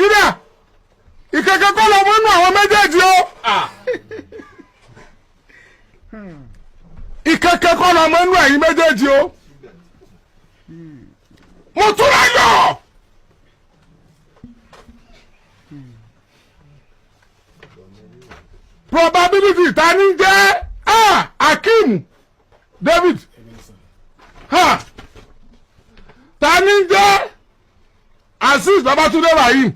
Nàìjíríà, ìkẹ̀kẹ́ kọ́ lọ́mọ nínú àwọn méjèèjì o. Ìkẹ̀kẹ́ kọ́ lọ́mọ nínú ẹ̀yin méjèèjì o. Motúnráyọ̀, probability ta ni jẹ́? Ah, Akeem David, ha, ta ni jẹ́ Azeez Babatunde Rahim?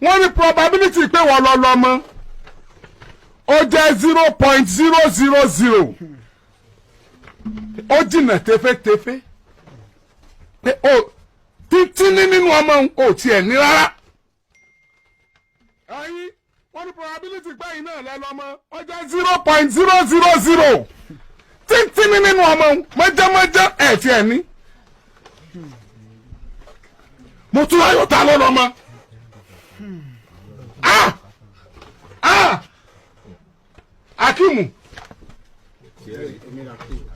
Wọ́n ní probability pé wọ́n lọ lọ́mọ, ó jẹ́ 0.000. Ó jìnnà tefetefe pé ó títí ní nínú ọmọ òun ò tiẹ̀ ní rárá. Ẹyin, wọ́n ní probability pé yìí náà lẹ́nu ọmọ, ó jẹ́ 0.000. Títí ní nínú ọmọ òun, mọ́jẹ́mọ́jẹ́ ẹ̀ tiẹ̀ ní. Mo tún láyọ̀, ta ló lọ́mọ? Ah ah, Akimu,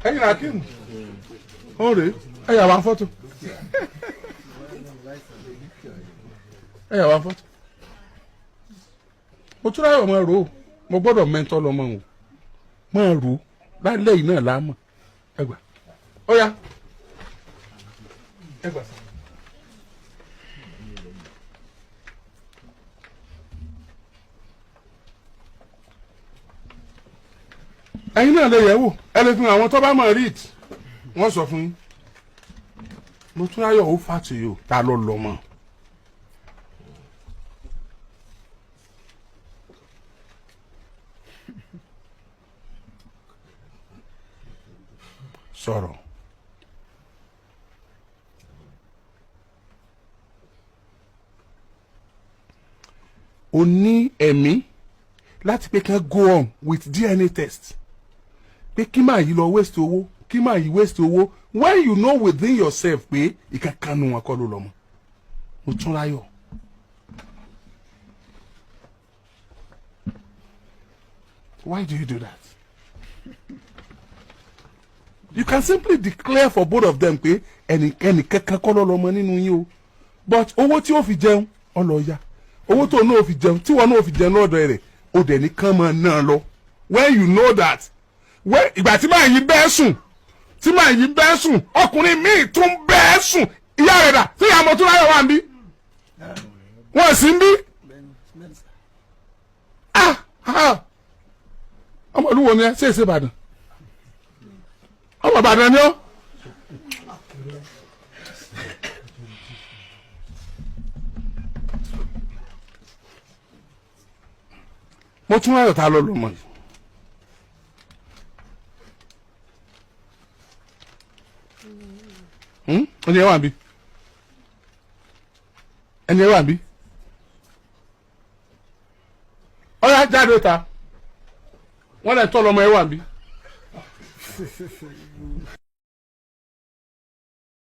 ẹyin Akimu, ó rèé. Ẹ yà wá fọ́tò, ẹ yà wá fọ́tò. Mo tún láyọ̀, máa rò ó. Mo gbọ́dọ̀ mẹ́ńtọ́ lọ́mọ o, máa rò ó lálẹ́ yìí náà láàmú. Ẹ gbà, ó yá, ẹ gbà sá. Ẹ̀yin náà lè yẹ̀ wò, ẹ lè fi hàn àwọn tó bá mọ̀ read, wọ́n sọ fún yín. Mo tún ráyọ̀, ó fàtúyò, ta ló lọ mọ́? Sọ̀rọ̀. O ní ẹ̀mí láti pé kán go on with DNA test, pé kí máa yí lọ waste owó, kí máa yí waste owó, when you know within yourself pé ìkankan nu wọn kọ́ ló lọ mọ́. Mo tún ráyọ̀. Why do you do that? You can simply declare for both of them pé ẹnì kankan kọ́ ló lọ́mọ nínú yín o, but owó tí ó fi jẹun, ọlọ́ọ̀ya owó tó náà fi jẹun, tí wọn náà fi jẹun lọ́dọ̀ rẹ̀, ó dẹ̀ ní kán máa náà lọ, when you know that when ìgbà tí màá yí bẹ́ẹ̀ sùn, tí màá yí bẹ́ẹ̀ sùn, ọkùnrin míì tún bẹ́ẹ̀ sùn. Ìyá rẹ̀ dà? Tí ìyá Mọ́túnráyọ̀ wà ń bí? Wọ́n sì ń bí. Ah ah, ọmọ olúwo ni ẹ ṣe é ṣe Ìbàdàn, ọmọ Ìbàdàn ni ó. Mọ́túnráyọ̀, ta ló lọ́mọ yìí? Ẹni ẹ wà bí, ẹni ẹ wà bí, ọ̀yá jáde ta. Wọ́n lè tọ́ lọ́mọ ẹ wà bí.